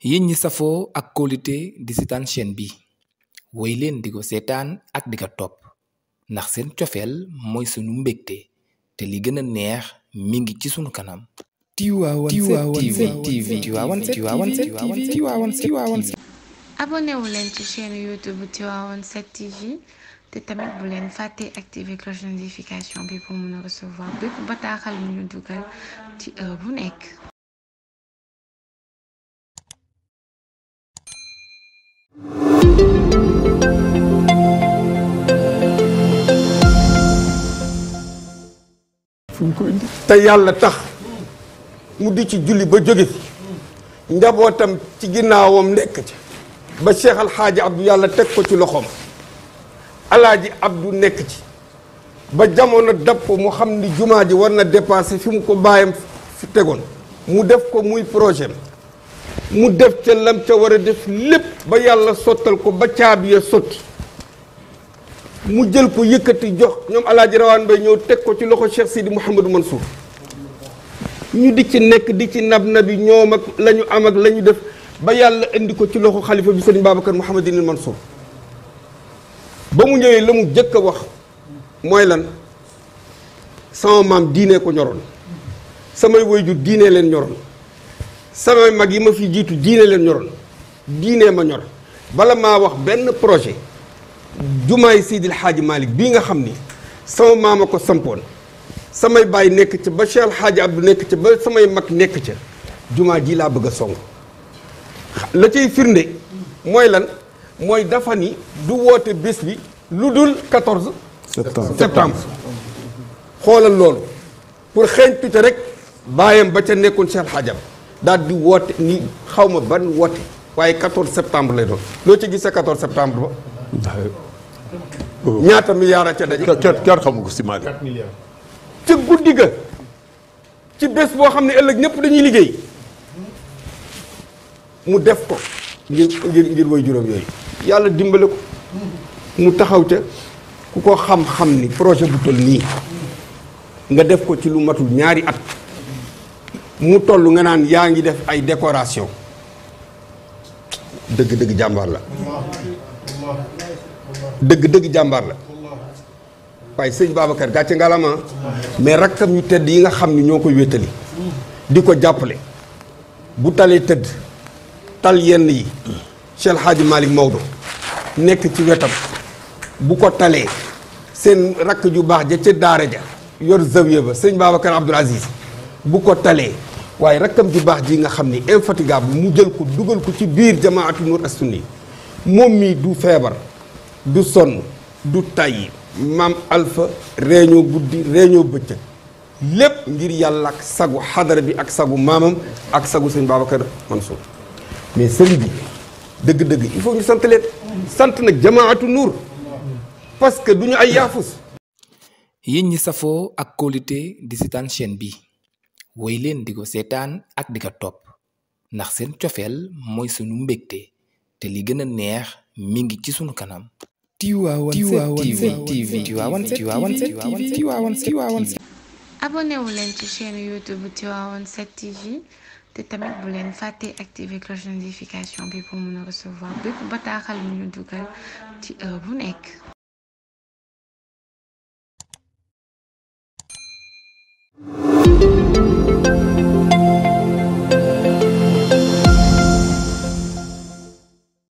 yéen ñi safoo ak kóolute di seetaan chaîne bi woy leen di ko seetaan ak di ko topp ndax seen cofeel mooy sunu mbégte te li gën a neex mi ngi ci sunu kanam. Tivaouane 7 TV. abonné wu leen ci chaîne YouTube Tivaouane 7 TV te tamit bu leen fàtte activer cloche de notification bi pour mën a recevoir bépp bataaxal bu ñu dugal ci heure bu nekk. te yàlla tax mu di ci julli ba jóge fi njabootam ci ginnaawam nekk ci ba Cheikh Alxaaji Abdou yàlla teg ko ci loxoom Alaaji Abdou nekk ci ba jamono dab ko mu xam ni jumaa ji war na dépasser fi mu ko bàyyam fi tegoon mu def ko muy projet mu def ca lam ca war a def lépp ba yàlla sottal ko ba caabi ya sotti mu jël ko yëkkati jox ñoom Alaaji Rawaan Mbay ñëw teg ko ci loxo Cheikh Sidi Mouhamadou Mansour ñu di ci nekk di ci nab nabi ñoom ak la ñu am ak la ñu def ba yàlla indi ko ci loxo xalifa bi sëriñ Babacar Mouhamadinil Mansour ba mu ñëwee la mu jëkk a wax mooy lan sama maam diine ko ñoroon samay waajur diine leen ñoroon samay mag yi ma fi jiitu diine leen ñoroon diine ma ñor bala maa wax benn projet jumaay Seydil Hadji Malick bii nga xam ni sama maama ko sampoon samay baay nekk ca ba Cheikh El Hadji Abdou nekk ca ba samay mag nekk ca jumaa ji laa bëgg a song la cay firnde mooy lan mooy dafa ni du woote bés bi lu dul 14 septembre xoolal loolu pour xeeñ tuuti rek baayam ba ca nekkoon Cheikh El Hadji Abdou daal di woote ni xaw ma ban woote waaye 14 septembre lay doon loo ci gisee 14 septembre ba ñaata milliards a ca daje. kenn xamu ko si Mali. 4 milliards. ca guddi ga ci bés boo xam ne ëllëg ñëpp dañuy liggéey mu def ko ngir way juróom yooyu yàlla dimbale ko mu taxaw ca ku ko xam-xam ni projet bu toll nii nga def ko ci lu matul ñaari at mu toll nga naan yaa ngi def ay décoration dëgg-dëgg jàmbaar la dëgg-dëgg jàmbaar la waaye sëñ Babacar gàcce ngalama mais rakkam ñu tedd yi nga xam ni ñoo koy wéttali di ko jàppale bu talee tëdd tal yenn yi Cheikh El Hadji Malick Maodo nekk ci wetam bu ko talee seen rakk ju baax ja ca daara ja yor zawiya ba sëñ Babacar Abdoul Aziz bu ko talee waaye rakkam ju baax ji nga xam ni infatigable mu jël ko dugal ko ci biir jamaatu Nour as-Sunni moom mii du feebar du sonn du tàyyi maam Alpha réunion guddi réunion bëccëg lépp ngir yàlla ak sagu xadara bi ak sagu maamam ak sagu sëñ Babacar Mansour mais sëriñ bi dëgg-dëgg il faut ñu sant leen sant nag jamaatu Nour parce que du ñu ay yaafus. yéen ñi safoo ak kóolute di seetaan chaîne bi woy leen di ko seetaan ak di ko topp ndax seen cofeel mooy sunu mbégte te li gën a neex mi ngi ci sunu kanam. Tivaouane 7. abonné wu leen ci chaîne YouTube Tivaouane 7 TV te tamit bu leen fàtte activer cloche de notification bi pour mën a recevoir bépp bataaxal bu ñu dugal ci heure bu nekk.